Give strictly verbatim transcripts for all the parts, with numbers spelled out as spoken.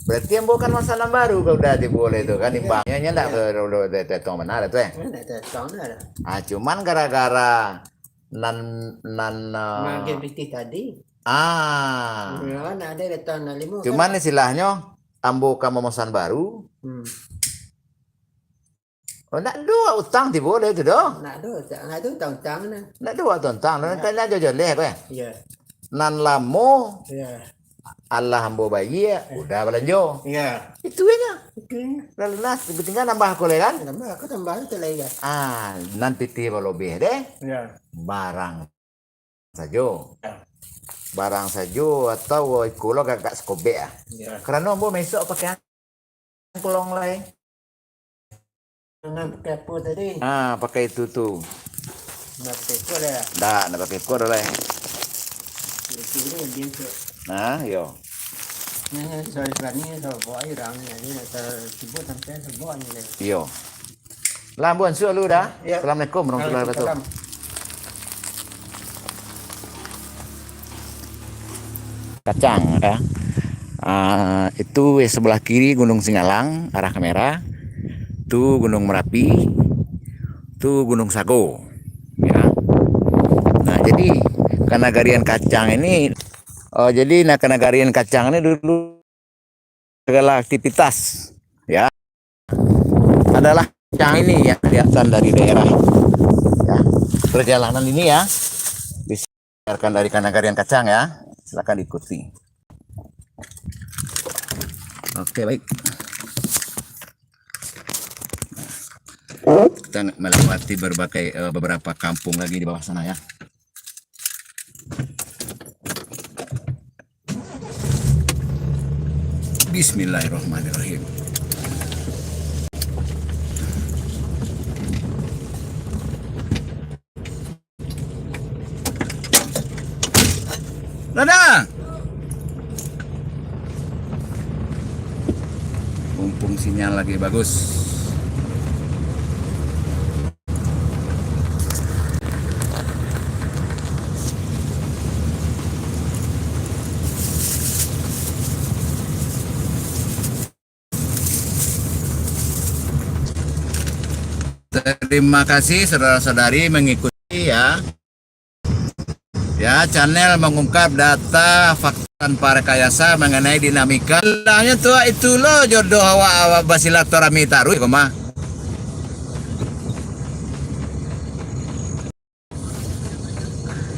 Berarti ambo kan masalah baru kalau udah tibo lai tu kan, imbangnyo nyo ndak ke, udah, udah terhitung benar tu, eh. Ndak terhitung benar. Ah, cuman gara-gara nan, nan, ah, Makin pitih tadi. Ah. Ya, ndak ada datang nak limo. Cuman istilahnyo, ambo ka mamasan baru. Hmm. Oh, ndak ado utang tibo lai tu doh. Ndak ado utang, ndak ado utang-utang nah. Ndak ado utang-utang, nan tadi ajo jaleh ko, eh. Iya. Nan lamo, iya, alah ambo bayia, udah balanjo. Iya. Itu aja. Itu aja. Lah lunas, tingga nambah ko lai kan? Nambah, ko tambah tu lai ya. Ah, nan pitih balobih deh. Iya. Barang sajo. Ya. Barang sajo atau iko lo agak sakobek ah. Ya. Karano ambo besok pakai kolong lai. Nan pakai apo tadi? Ah, pakai itu tu. Nak pakai apo lah? Ndak, ndak pakai apo lah. Itu dia, dia tu. Nah, yo. Nah, soal berani, soal buat aja dah, ni, ni, soal sibuk sampai sibuk ni, deh. Iyo. Lah, ambo ansuak dulu dah. Ya. Assalamualaikum warahmatullahi wabarakatuh. Waalaikumsalam. Kacang, ya. Ah, itu sebelah kiri Gunung Singalang, arah kamera. Tu Gunung Merapi. Tu Gunung Sago. Ya. Nah, jadi kanagarian kacang ini, oh, jadi nah, kanagarian kacang ini dulu segala aktivitas, ya, adalah yang ini yang kelihatan dari daerah. Ya. Perjalanan ini ya, disiarkan dari Kanagarian Kacang ya. Silakan diikuti. Oke, baik. Kita melewati berbagai, eh, beberapa kampung lagi di bawah sana ya. Bismillahirrahmanirrahim. Dadah. Mumpung sinyal lagi bagus. Terima kasih saudara-saudari mengikuti ya. Ya, channel mengungkap data fakta tanpa rekayasa mengenai dinamika. Lah nyo tu, itu lo jodoh awak, awak basilaturahmi taruih ko mah.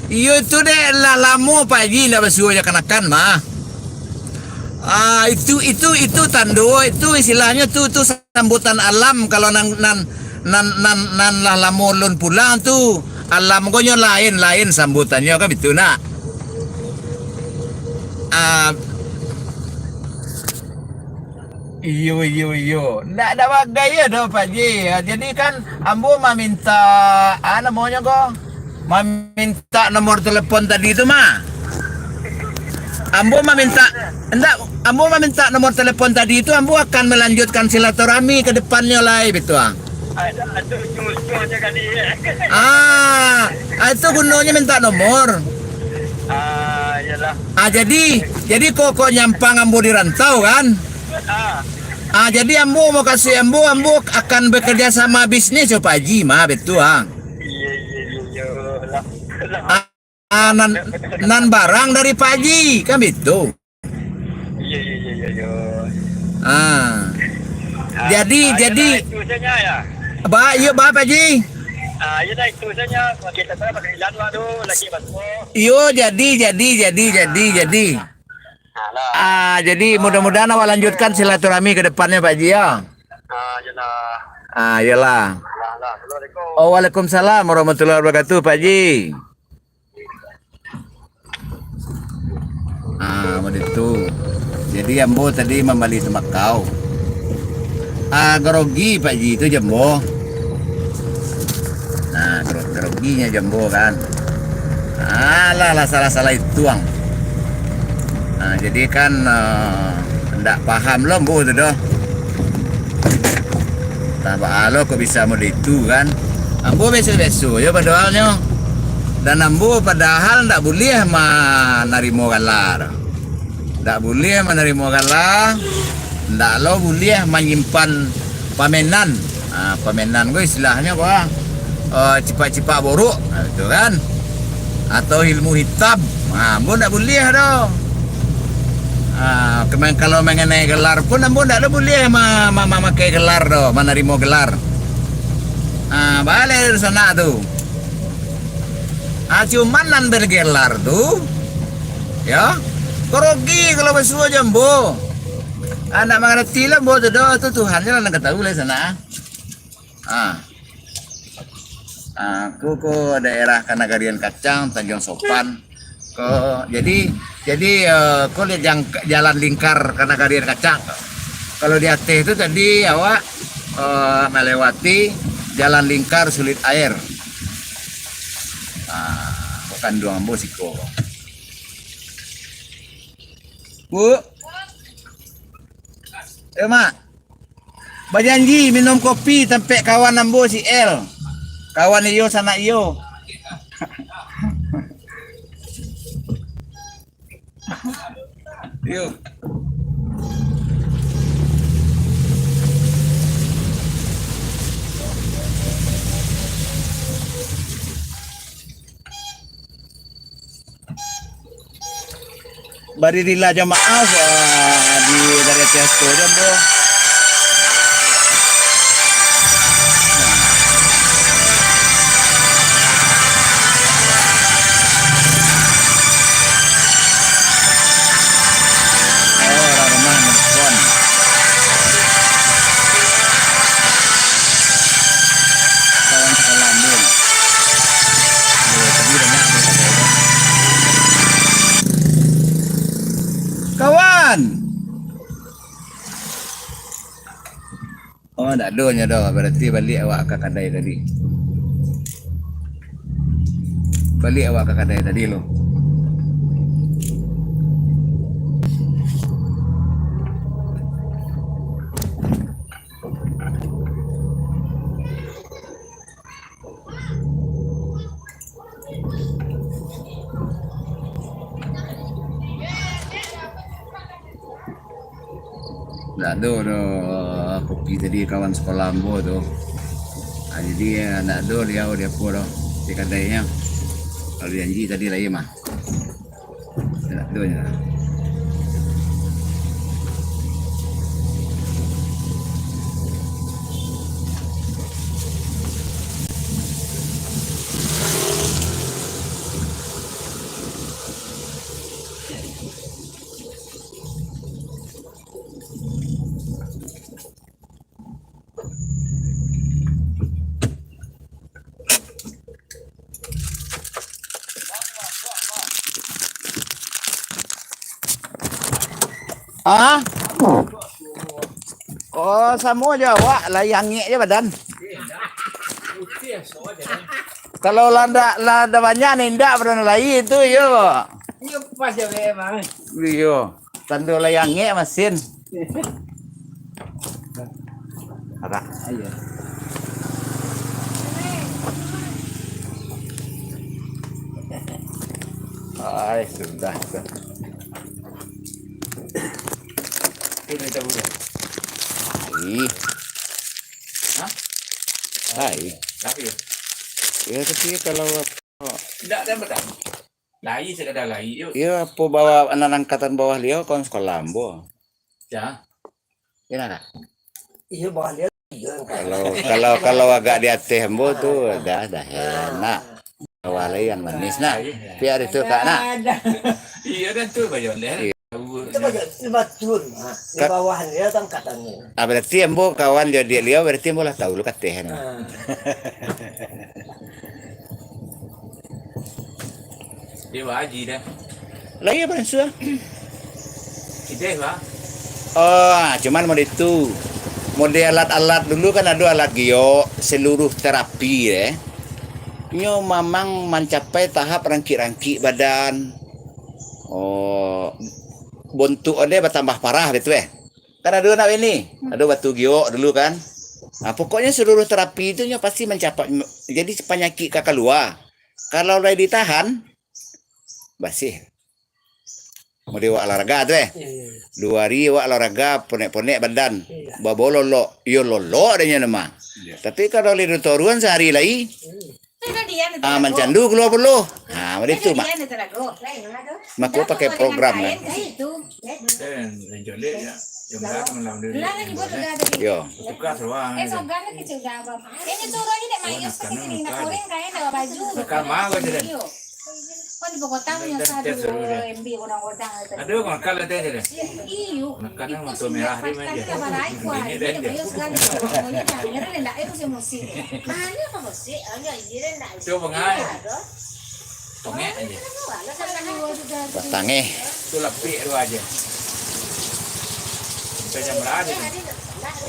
Iyo itu dek, lah lamo Pak Haji indak basuo jo kanakan mah. Ah, itu, itu, itu tando, itu istilahnyo tu, tu sambutan alam kalau nan, nan, nan, nan, nan lah lamo lun pulang tu. Alam ko nyo lain, lain sambutannyo kan bitu nak. Ah, iyo, iyo, iyo. Ndak, ndak bagai yo doh, Pak Ji. Ah, jadi kan ambo maminta, ah, namonyo ko, maminta nomor telepon tadi tu mah. Ambo maminta, ndak, ambo maminta nomor telepon tadi tu, ambo akan melanjutkan silaturahmi ke depannyo lai, bitu ah. Ada, ada, cuma, cuma je kali, ya. Ah, ah, itu gunonyo minta nomor. Ah, iyalah. Ah, jadi, jadi kok, kok nyampang ambo di rantau, kan? Ah. Ah, jadi ambo mau kasih ambo, ambo akan bekerja sama bisnis jo Pak Haji mah, betul, ah. Iya, iya, iya, iya. Lah, lah. Ah, nan, nan barang dari Pak Haji, kan betul. Iya, iya, iya, iya, iya. Ah. Ah, jadi, ah, jadi, iyalah, itu saja, ya. Ba, iyo, ba, Pak Haji. Ah, iyalah, itu saja. Pakai tata, pakai ilan, waduh, lagi masuk. Iyo, jadi, jadi, jadi, jadi, jadi. Alah. Ah, jadi mudah-mudahan awak lanjutkan silaturahmi ke depannya, Pak Haji, ya. Ah, iyalah. Ah, iyalah. Alah, alah. Assalamualaikum. Oh, waalaikumsalam warahmatullahi wabarakatuh, Pak Haji. Ah, begitu. Jadi ambo tadi mambali tembakau. Ah, grogi Pak Ji tu jo ambo. Nah, gro-, groginyo jo ambo kan. Alah, lah salah-salah itu ang. Nah, jadi kan, eh, ndak paham lo ambo tu doh. Tah baa lo kok bisa model itu kan. Ambo biaso-biaso jo padohalnyo. Dan ambo padahal ndak buliah manarimo gala. Ndak buliah manarimo gala. Ndak lo buliah manyimpan pamenan. Ha, pamenan ko istilahnyo apo? Eh, cipak-cipak borok, ha, itu kan. Atau ilmu hitam. Ha, ambo ndak buliah doh. Ha, kemen-, kalau mengenai gelar pun ambo ndak lo buliah ma-, ma-, mamakai gelar doh, manarimo gelar. Ha, baleh di sanak tu. Ha, cuman nan bergelar tu, yo, karogi kalau basuo jo ambo. Ha, ndak mangarati lah ambo tu doh, tu Tuhan se lah nan ka tahu lah sanak. Ha. Ha, ko, ko daerah Kanagarian Kacang, Tanjuang Sopan. Ko, jadi, jadi, eh, ko lihat jang-, jalan lingkar Kanagarian Kacang. Kalau di ateh tu tadi awak, eh, melewati jalan lingkar Sulit Air. Ha, ko kanduang ambo siko. Bu. Yo, Mak. Bajanji minum kopi tampek kawan ambo si L. Kawan iyo, sanak iyo. Yo. Baririlah jo maaf, ah, di dari atas tu jo, bro. Oh, urang rumah nelpon. Kawan sakolah ambo. Yo, tadi banyak tu. Kawan! Oh, ndak ado nyo doh. Berarti baliak awak ka kadai tadi. Baliak awak ka kadai tadi lo. Ndak ado doh kopi tadi kawan sakolah ambo tu. Ah, jadi, ah, ndak ado liau di apo doh, di kadainyo. Kalau janji tadi lai mah. Ndak ado nyo. Ah? Oh, samo jo awak, lai angek jo badan. Kalau lah ndak, lah ndak banyak ni, ndak pernah lai itu, iyo. Iyo, pas jo memang. Iyo. Tando lai angek masin. Arak. Iyo. Ai, sudah tu. Sudah tahu dah. Hai. Hah? Hai. Tapi ya? Ya, tapi kalau Ndak ada, ndak ada. Lai, sakadar lai, yuk. Iyo, apo bawah, anak angkatan bawah liau, kawan sakolah ambo. Ya. Iyo, nak? Iyo, bawah liau, iyo. Kalau, kalau, kalau agak di ateh ambo tu, dah, dah enak. Bawah lai nan manis, nak. Piak itu, Kak, nak. Ada. Iyo, dah tu, bayar leh. Iyo. Itu baja, itu batul. Ha, di Ka- bawah dia tu angkatan ni. Ah, berarti ambo kawan jo adiak liau, berarti ambo lah tahu lu kateh ni. Ha. Dia Pak Haji dah. Lah iyo, baransua. Kideh, Pak. Oh, cuman model itu. Model alat-alat dulu kan ado alat giok, seluruh terapi, eh. Nyo mamang mancapai tahap rangkik-rangkik badan. Oh, bontuk ade batambah parah, betul, eh? Kan ado nak bini, ado batu giok dulu kan. Nah, pokoknyo seluruh terapi tu nyo pasti mancapai, jadi panyakik ka kalua. Kalau lai ditahan, basih. Mode awak olahraga tu, eh. Iyo, iyo, iyo. Duo hari awak olahraga, ponek-ponek badan. Iyo. Babawa lolok. Iyo, lolok adonyo nama. Iyo. Tapi kalau lai duo toruan sahari lai, ah, mancandu kalua pulo. Ah, mode tu, Mak. Mako pakai program kan. Yo. Tukar seruang. Tukar mah kau jadi. Aduh, makan lah teh je deh. Iyo. Makan lah motor merah ni main je. Ini dah je. Tu pengai. Tongek aja. Batang eh. Tu lapik tu aja. Sampai jam berapa ni?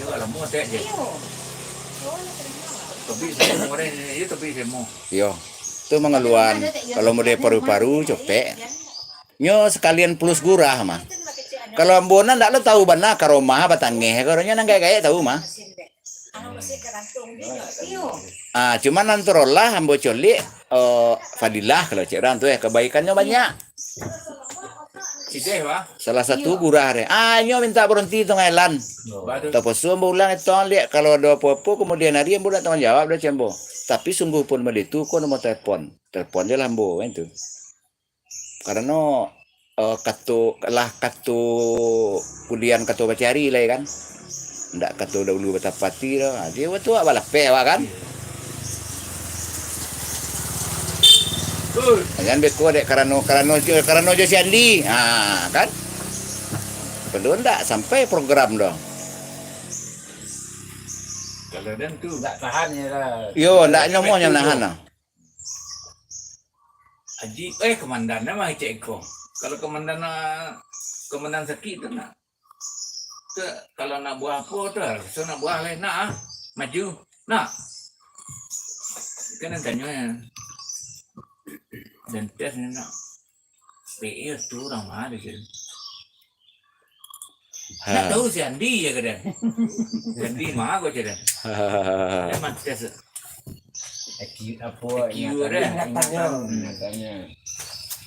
Yo, kalau mau teh je. Tapi semua orang ni, tapi semua. Yo. Tu mangaluan. Kalau mode paru-paru, copek. Nyo sakalian pulus gurah mah. Kalau ambo nan ndak lo tahu bana karomah batang eh, kalau nyo nan gaek-gaek tahu mah. Ah, cuman nan tarolah ambo coliak, eh, fadilah kalau cek urang tu, eh, kabaikannyo banyak. Sideh, Bah. Salah satu gurah deh. Ah, nyo minta baronti tangah jalan. Bah tu. Tapaso ambo ulang etong liak, kalau ado apo-apo kamudian ari ambo nak tanggung jawab dah cek ambo. Tapi sungguh pun mode tu ko nomor telepon. Telepon je lah ambo, kan tu. Karano, eh, kato, lah kato kudian kato bacari lai kan. Ndak kato dahulu batapati doh. Ha, dia tu awak balapeh awak kan. Jan beko dek karano, karano jo, karano jo si Andi. Ha, kan. Padahal ndak sampai program doh. Kalau dan tu ndak tahan ya lah. Yo, ndak nyomoh nyo nahan lah. Aji, eh, komandan mah cek ko. Kalau komandan, ah, komandan sakik tu nak. Tu, kalau nak buah apo tu, so nak buah lai, nak ah. Maju. Nak. Kan tanyo ya. Dan tes ni nak. P E tu urang mah dia. Ndak tahu si Andi je kadang. Si Andi mah kok je kadang. Dia mantes. Aki-, apo, Aki ingatan, dah. Ingatannya.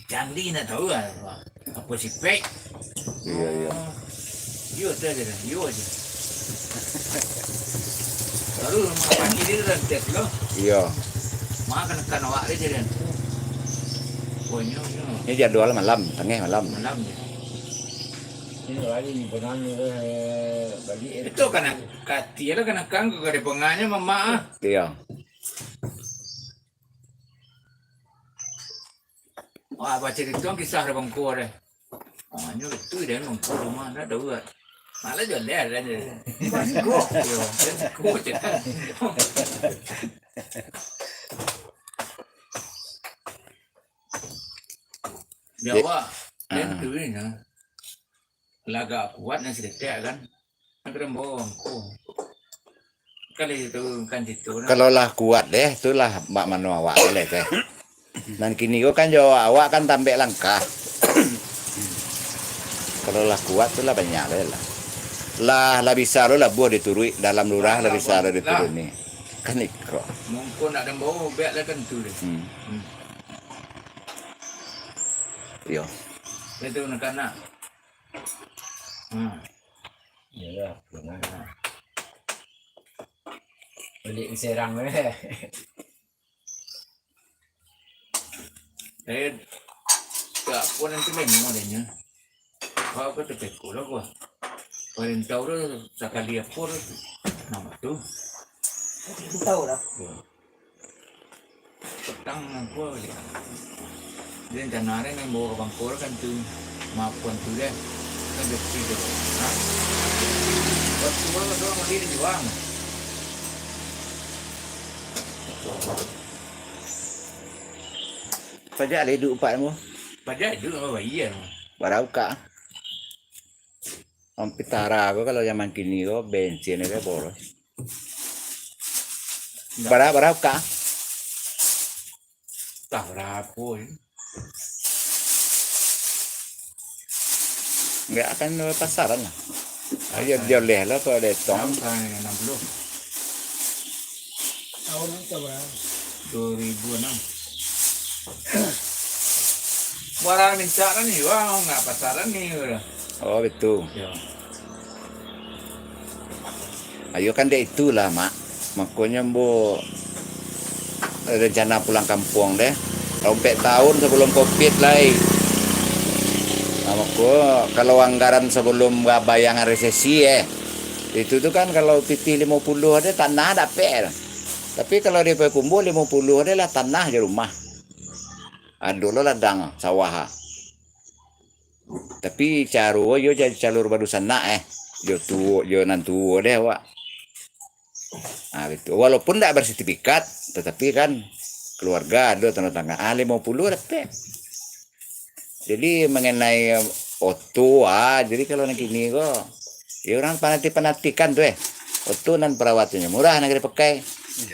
Si Andi ndak tahu lah. Apo sipek? Iyo, iyo. Iyo, tu aja dah. Iyo aja. Baru rumah pagi dia dah tes lo. Iyo. Mah kanakan awak dia je kan. Oh, inyo, inyo. Ini jadwal malam, tangah malam. Malam je. Ini lagi ni, benang ni, eh, balik, eh. Itu kanak, kati lah kanakan, kau kada pengahnya, mamak, ah. Iyo. Wah, bacarito kisah dari bangko deh. Oh, nyo itu deh bangko rumah, ndak tahu lah. Malah jual deh, ada je. Bangko. Iyo, bangko je. Jawa, ah. Tentu ini. Lagak kuat nan saketek kan. Nan kado bawa bangko. Kali itu kan situ nah. Kalau lah kuat deh, tu lah bak mano awak boleh teh. Nan kini ko kan jo awak kan tambek langkah. Kalau lah kuat tu lah banyak lah lah. Lah, lah bisa lo lah buah dituruik dalam lurah lah bisa lo dituruni. Kan iko. Mungkin nak dan bawa bek lah kan tu deh. Hmm. Hmm. Yo. Itu nak anak. Hmm. Iyolah, benar. Balik Serang weh. Eh, tak pun nanti main mau adanya. Kau apa tu teko lah gua. Paling tahu tu sakali apa tu. Nama tu? Tahu lah. Ya. Petang nangko aja. Jadi rencana dia main bawa ka bangko kan tu. Maafkan tu deh. Kan rezeki tu. Ha? Buat semua orang beli di juang. Pajak lah hidup empat mu. Pajak hidup apa bayar? Barau kak. Om pitara ko kalau zaman kini ko bensin ko boros. Bara, bara ka? Tah barapo ni? Nggak akan pasaran lah. Ayo dia leh lah kalau ada tong. Enam kali enam puluh. Tahun itu berapa? Dua ribu enam. Barang mintak kan ni, wah, nggak pasaran ni, udah. Oh, betul. Ya. Ayo kan dek itulah, Mak. Makonyo ambo rencana pulang kampuang deh. Lah ompek taun sabalum covid lai. Nah, mako, kalau anggaran sabalum bayangan resesi, eh, itu tu kan kalau pitih limo puluah ade tanah dapek. Tapi kalau di Payakumbuah limo puluah ade lah tanah jo rumah. Ado lo ladang, sawah. Tapi caro yo ja-, jalur badusanak, eh. Jo tuo, jo nan tuo deh awak. Ah, betul. Walaupun ndak bersertifikat, tetapi kan keluarga ado tanda tangan. Ah, limo puluah dapek. Jadi mengenai oto, ah, jadi kalau nan kini ko, ya orang fanatik-fanatikan tu, eh. Oto nan perawatannyo murah, nan ka dipakai.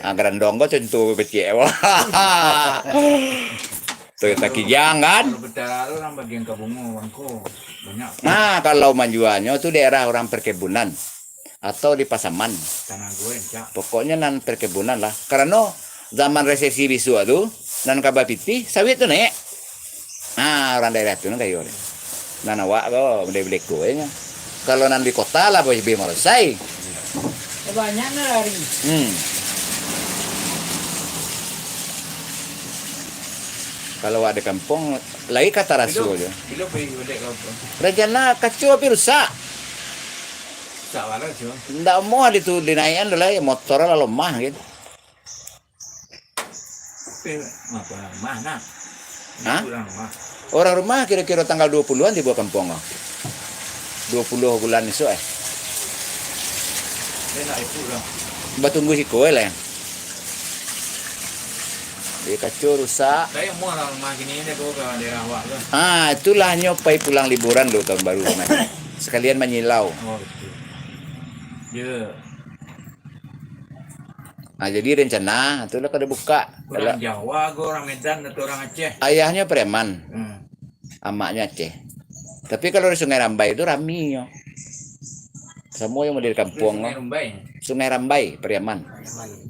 Ah, garandong ko contoh kecil. Wah. Toyota Kijang kan? Kalau betara tu orang bagian ka bungo, bangko. Banyak. Nah, kalau manjualnyo tu daerah orang perkebunan atau di Pasaman. Tanah gue, cak. Pokoknya nan perkebunan lah. Karano zaman resesi bisuak tu, nan ka bapitih, sawit tu naik. Nah, orang daerah tu nan kayo deh. Nan awak ko, beli-beli ko aja. Kalau nan di kota lah, boleh beli marasai. Ya, banyak lah hari. Hmm. Kalau awak di kampuang, lai ka taraso Bilo, jo. Bilo pai balik ka kampuang? Rencana kaco tapi rusak. Rusak bana, cuma. Ndak amuah ditu, dinaikan tu lai, motor lah lamah gitu. Tapi, apa, mah, nah. Hah? Urang rumah. Urang rumah kiro-kiro tanggal duo puluahan tibo kampuang lah. Duo puluah bulan isuak, eh. Dia nak ikut lah. Batunggu siko, eh, lah. Jadi kaco rusak. Saya mau lah rumah kini, dia bawa ke daerah awak tu. Ah, itulah nyo pai pulang liburan tu tahun baru kemarin. Sekalian manyilau. Oh, betul. Dia Ah, jadi rencana, tu lah kada buka. Urang Jawa ko, urang Medan atau urang Aceh? Ayahnyo Pariaman. Hmm. Amaknyo Aceh. Tapi kalau di Sungai Rambai tu rami nyo. Samo jo model kampuang. Sungai Rambai? Sungai Rambai, Pariaman. Pariaman.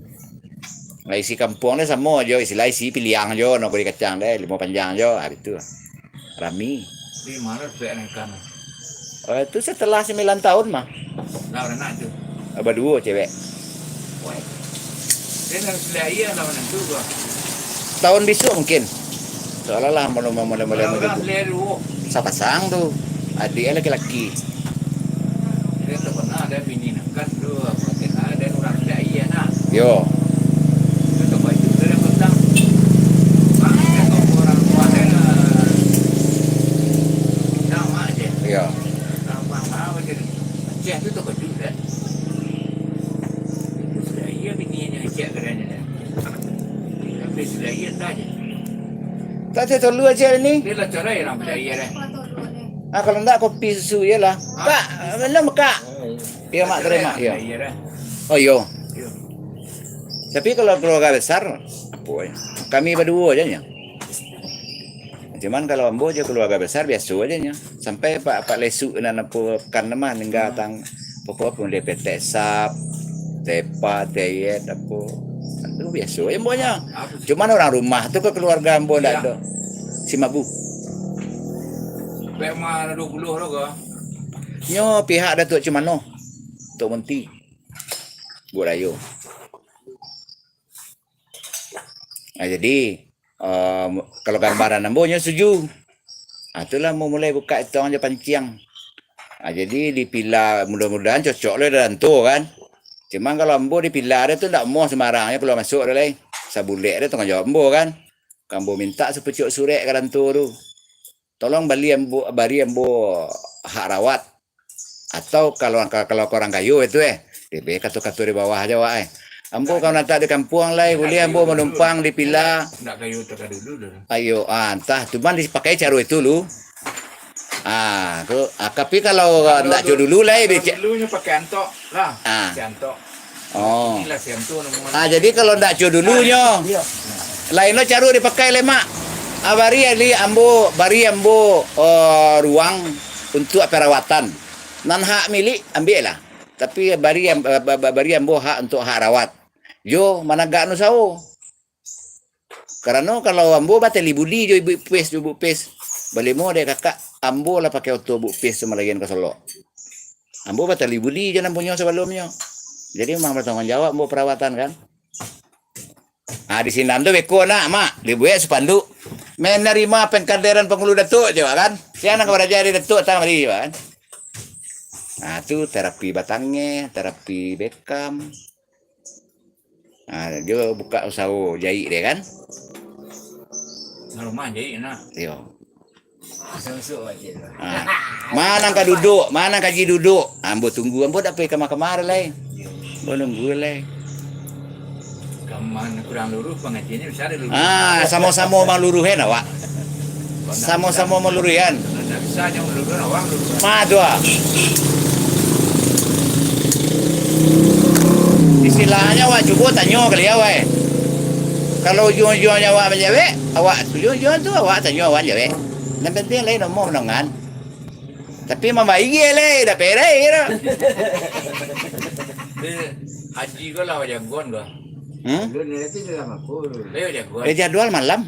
Nah, isi kampuang ni samo jo, istilah isi piliang jo, nongko di kacang deh, limo panjang jo, ah, gitu. Rami. Di mana sudah naikan? Oh, itu setelah sembilan tahun mah. Lah, anak tu. Ah, baduo cewek. Woi. Dia harus beli air lah, mana tu gua. Tahun besok mungkin. Soalnya lah, mulai, mulai, mulai. Kalau orang beli air dulu. Sapasang tu. Adik laki-laki. Dia tak pernah ada bini nak kan tu, apa, kena ada orang beli air, nah. Yo. Itu tu baju tu dah petang. Mak, dia tu orang tua dia lah. Nak mak je. Yo. Nak mak, mak macam ni. Aceh tu tak baju dah. Sudah iya bini yang Aceh kerana dah. Tapi sudah iya tak je. Tak ada tolu aja ni. Dia lah cerai orang beli air dah. Ah, kalau ndak kopi susu je lah. Ah. Kak, belum, Kak. Iyo, Mak, terima. Iyo. Oh, iyo. Iyo. Tapi kalau keluarga besar, apo yo? Kami baduo aja nyo. Cuman kalau ambo jo keluarga besar, biaso aja nyo. Sampai Pak, Pak Lesuk nan apo kan mah ningga tang pokok pun dia petek sap, tepa, teyet, apo. Itu biaso aja ambo nyo. Cuman orang rumah tu ke keluarga ambo ndak ado. Si Mabu. Sampai umur duo puluah tu ke? Nyo pihak Datuk Cumano, Tok Munti. Buek rayo. Nah, jadi, eh, kalau gambaran ambo nyo setuju. Ah, itulah mau mulai buka itong aja panciang. Ah, jadi di pila mudah-mudahan cocok lah dalam tu kan. Cuman kalau ambo di pila dia tu ndak mau sembarang aja keluar masuk dia lai. Sabulek dia tanggung jawab ambo kan. Ambo minta sapucuk surek ka dalam tu tu. Tolong bali ambo, bari ambo hak rawat. Atau kalau, kalau, kalau ka urang kayo itu, eh, dia be kato-kato di bawah aja, wak, eh. Ambo kalau natak di kampuang lai, buliah ambo manumpang di pila. Ndak kayo tu ka dulu dah. Ayo, ah, antah, cuman dipakai caro itu lu. Ah, tu, ah, tapi kalau ndak jo dulu lai, kalau becek. Dulunyo pakai antok lah. Ah. Pakai antok. Oh. Inilah siam tu namonyo. Ah, jadi kalau ndak co dulunyo, lain lo caro dipakai lai, Mak. Ah, bari ali ambo, bari ambo, eh, ruang untuk perawatan. Nan hak milik, ambiak lah. Tapi bari am-, ba-, ba-, bari ambo hak untuk hak rawat. Jo managakno usaho. Karano kalau ambo bateli budi jo ibu pes, jo ibu pes. Balimo dek kakak, ambo lah pakai oto buk pis tu malagian ka Solok. Ambo batali budi jo nan punyo sabalumnyo. Jadi, memang batangguang jawab ambo parawatan, kan. Ah, di sinan tu beko nak, Mak, dibuek spanduk. Menerima pengkaderan pangulu Datuak, cek awak, kan. Sia nan ka baraja di Datuak, tang mari, cek awak, kan. Nah, tu terapi batangeh, terapi bekam. Ah, jo buka usaho jaik dia, kan. Nah, rumah jaik, nah. Iyo. Masuk-masuk wajib lah. Ah. Ma nan ka duduk, ma nan ka ji duduk. Ambo tunggu, ambo dak pai kama-kama lai. Ambo nunggu lai. Kaman kurang luruih, pangajiannyo bisa ada luruih. Ah, samo-samo maluruihan awak. Samo-samo maluruihan. Ndak bisa nyo maluruihan awak, luruih. Ma tu ah. Istilahnyo awak cubo tanyo ka baliau, eh. Kalau ujuang-ujuangnyo awak manjawek, awak ujuang-ujuang tu awak tanyo awak jawek. Nan penting lai nomor manongan. Tapi mambaigia lai, dak perai kiro. Tapi haji ko lah jagoan ko. Hmm? Alun nanti dalam aku. Lai jagoan. Eh, jadwal malam.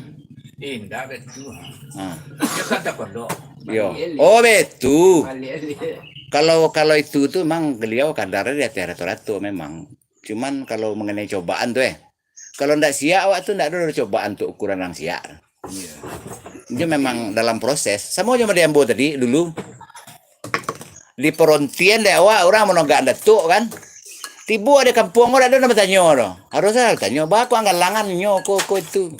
Eh, indak betu. Ha. Dia kan tak kodok. Yo. Balik elok. Oh, betu. Balik elok. Kalau, kalau itu tu memang beliau kadar di atas rata-rata memang. Cuman kalau mengenai cobaan tu, eh, kalau ndak siap awak tu, ndak ado cobaan untuk ukuran urang siap. Iya. Itu memang dalam proses. Samo jo model ambo tadi dulu. Di parontian dek awak, urang manogak Datuak kan. Tibo di kampuang ko, ndak ado nan batanyo doh. Harus lah tanyo, "Baa kok ang galangan nyo ko, ko itu?"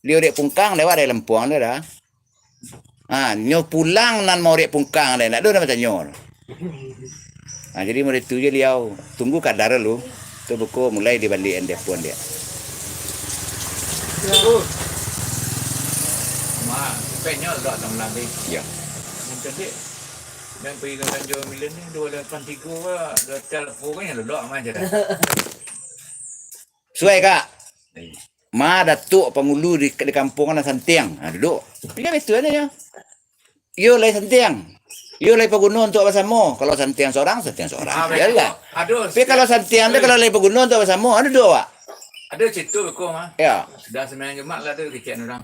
Di Urek Pungkang dek awak, dari Lampuang tu dah. Ha, nyo pulang nan Maurek Pungkang deh, ndak ado nan batanyo. Ha, jadi model tu je liau. Tunggu kadar lu. Tu buku mulai dibaliakan dia pun dia. Mak, penyo dok dalam lambi. Ya. Yang tadi, yang pergi ke Tanjung Milen ni, dua lapan tiga ke, dua telepon kan yang duduk aman je dah. Suai, Kak. Eh. Ma Datuak pangulu di, di kampuang nan santiang. Ha, duduk. Pilihan itu aja, ya. Iyo lai santiang. Iyo lai paguno untuak basamo. Kalau santiang sorang, santiang sorang. Ah, biarlah. Tapi kalau santiang tu, kalau lai paguno untuak basamo, ado duo awak. Ado situ beko mah. Ya. Sudah sambayang Jumat lah tu kecek urang.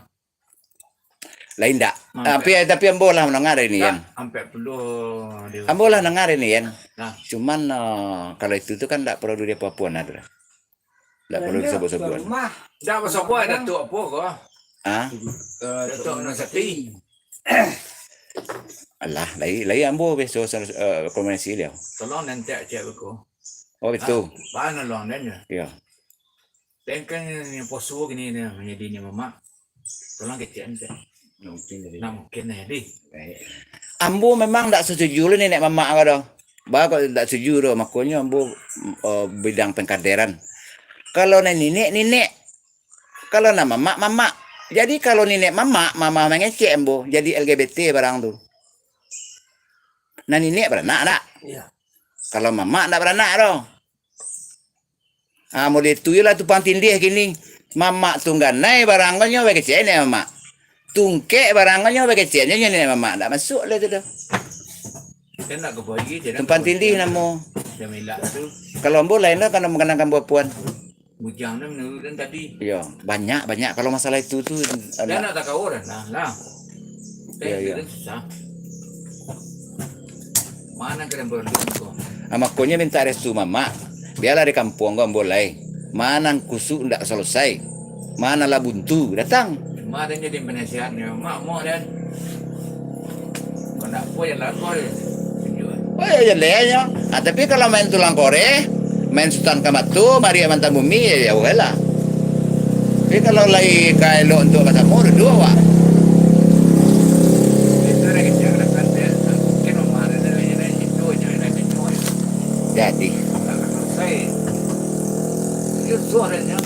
Lain dak? Ampek. Tapi, tapi ambo lah mandanga dari ni, Yan. Ampek puluh dia. Ambo lah mandanga dari ni, Yan. Nah. Cuman, eh, kalau itu tu kan dak perlu dia apa-apa, nah, tu lah. Ndak perlu disebut-sebut. Ndak basabua, Datuak apo ko? Ha? Eh, Datuak Nurul Sati. Alah, lai, lai ambo biaso, eh, komunikasi baliau. Tolong nanti cek beko. Oh, betul. Baa nolong den yo. Iyo. Den kan poso kini ni, manjadi ni mamak. Tolong kecek nanti. Mungkin jadi. Nah, mungkin lah jadi. Baik. Ambo memang ndak setuju lah nenek mamak ko doh. Baa kok ndak setuju doh, makonyo ambo, eh, bidang pengkaderan. Kalau nan niniak, niniak. Kalau nan mamak, mamak. Jadi kalau niniak mamak, mamak mangecek ambo, jadi L G B T barang tu. Nan niniak baranak ndak? Iya. Kalau mamak ndak baranak doh. Ah, model tu lah tumpang tindih kini. Mamak tungganai barangnyo bakecek niniak mamak. Tungkek barangnyo bakecek niniak mamak. Ndak masuak lah tu doh. Kan nak ke bagi je. Tumpang tindih namo. Jamila tu. Kalau ambo lain lah, kalau makan buah puan. Bujang tu menurut dan tadi. Iyo, banyak, banyak. Kalau masalah itu tu, eh, dan nak tak kau dah lah. Iyo, iyo. Susah. Mana kena berlindung kau? Ah, makonyo minta restu mamak. Biarlah di kampuang ko ambo lai. Ma nan kusuk ndak selesai. Ma nan lah buntu, datang. Ma nan jadi penasihat ni, mak, mak dan. Kau nak apa yang lapor je. Tunjuk. Oh, ya, ya, ya. Ah, tapi kalau main tulang koreh, main sutan ka mato, mariak mantang bumi, ya, ya, weh lah. Tapi kalau lai ka elok untuak basamo, duduak awak. Itu dah kecil, dah kan dia. Mungkin rumah dia dah, dia dah situ je, dah situ je. Jadi. Tak akan selesai. Dia suah dah, dia.